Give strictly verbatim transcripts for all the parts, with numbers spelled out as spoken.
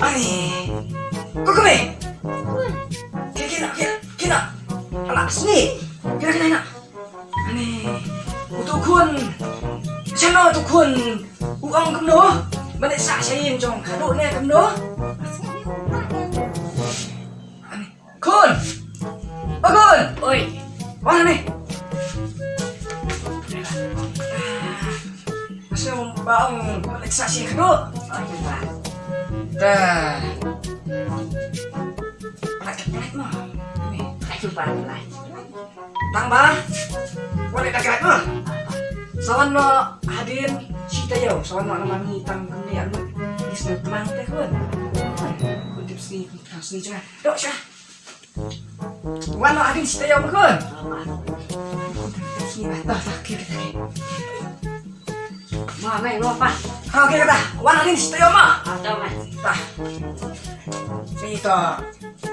Ani. Ko kmie. Kine, kine, kine. Ala sini. Kine, kine, kine. Ani. Utu khun. Shano utu khun? U ong kumno? Mane sa shayin jong khadduh ne kumno? Ani. Khun. O khun. Oi. Wan ni. Masa ba ong lek sa shi khadduh. Oi, ba. Dah. Palat, palat mo. Ni, palat, palat. Tang ba. Wan da krat mo. Sa wan mo hadien shi taïew. Sa wan mo na mami tang kmie anu. Ni sngewtmang te khun. Khun tip sngi, tang sngi jnga. Dok sha. Wan noh hadien shi taïew mo khun. Sini bah, bah, bah, kir kita. Ma, mai, ma, pa. Ha, okey kata. Wan hadien shi taïew mo. Ah, to, mai. Bah. Ni to.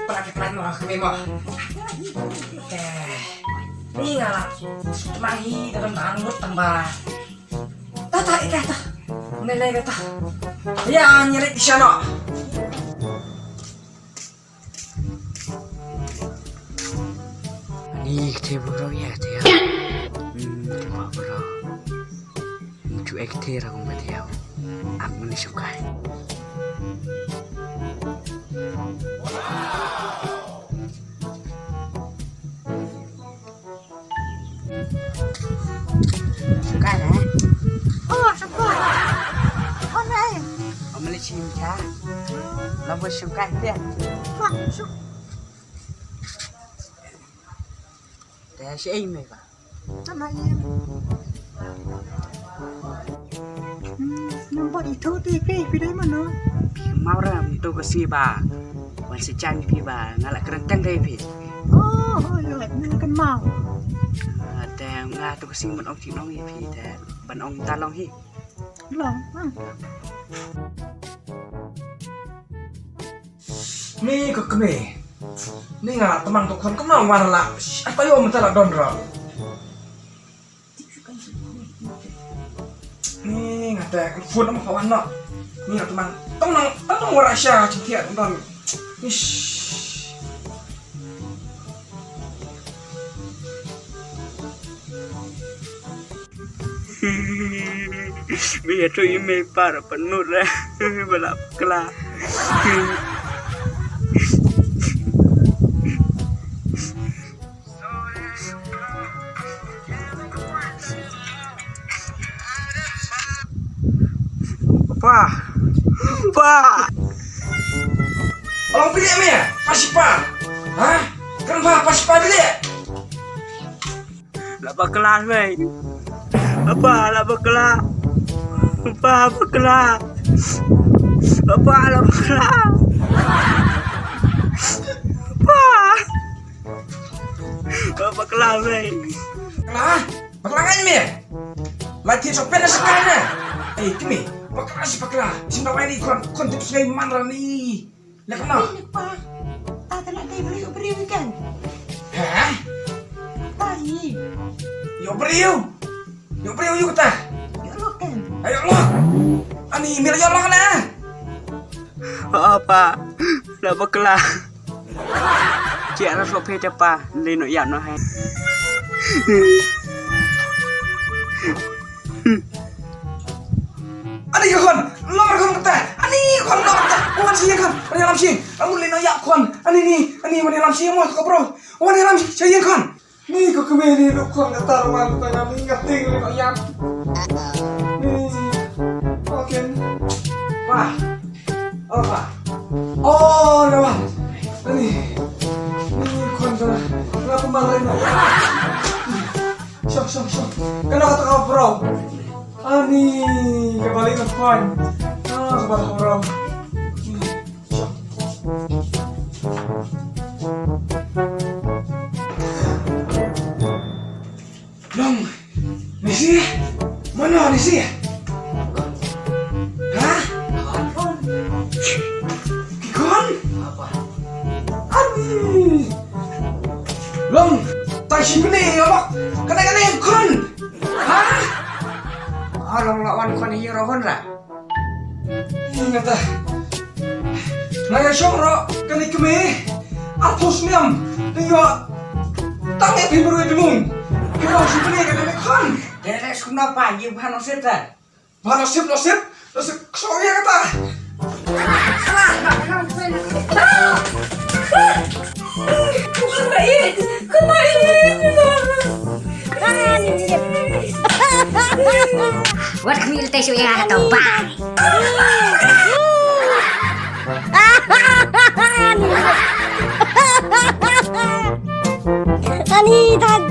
Prak prak mo, kami mo. Eh. Ni nga la. Tmang hi dalam tangut tambah. Ta ta ika ta. Melai kata. Ya, nyelek di sana. Ani kthe bro ya kthe ya. Hmm, kthe bro. Ni tu ek kthe ra kum kthe ya. Ak mani sukai. Suka dah? Oh, suka. Oh, nai. Amali cinta. Lama suka dia. Wah, suka. Dah si ai mai ba. Tama ia. Hmm, nampak itu tu pi pi dari mana? Mau ram tu ke si ba. Wan sa jan phi ba nga la kren tang dei phi. Oh, oh, ïa, nga la kynmaw. Ah, te nga tu ka sngi ban ong ti nong ïa phi te ban ong ta long hi. Long, ah. Ni ka kmie. Ni nga la tmang tu khun kumno wan la. Ata ïoh mynta la don ra. Ni nga te phone ma ka wan noh. Ni nga tmang. Tong nang, tong nang wara sha jingtiat tong. Ish. Bi ya tu email par penur eh. Bala kla. Pa. Pa. Alang bilik me. Pasipa. Ha? Kan pa pasipa bilik. La bakla wei. Apa la bakla? Apa bakla? Apa la bakla? Apa? Bakla wei. Bakla? Bakla ngan me. Lati sopen na sekarang na. Eh, kami. Bakla si bakla. Simba wai ni kon kon tip sungai man rani. Lek ma. Ni pa. Ta ta nak dei briew briew kan. Hah? Ta ni. Yo briew. Yo briew yo ta. Yo lo kan. Ayo lo. Ani mila yo lo na. Apa? La bakla. Cia ra sop phe te pa, le no yap no hai. Ani ka khon, lor khon kata. Ani khon lor kata. Wan shi khon, wan lam shi. Amun le no yap khon. Ani ni, ani wan lam shi mo ko bro. Wan lam shi khon. Ni ko kmie ni duk khon kata rumal kata ngam ni ngating le ko yap. Ni. Oken. Wah. Oh, wah. Oh, no wah. Ni. Ni khon kata. Ngapa malai no. Shok, shok, shok. Kena kata kau bro. Ani, kembali ke khon. Ah, kembali bro. Ni. Long, ni si? Mano ni si? Ha? Ki khon? Ani. Long, tai shi bini ya bak. Kane kane khon. Ha? Ah, long la wan khon hi ro khon ra. Nga ta. Nga ïa shong ruh kane ka mei. Arphew snem. Te ïoh tang ïa phi marwei dmung. Phi ong shi bnai ka dei me khon. Dei re skum na pa, ïa bha nong sep ta. Bha nong sep, nong sep. Nong sep, kso ïa kata. Wat khmih te shu ïa to ba. Ani dan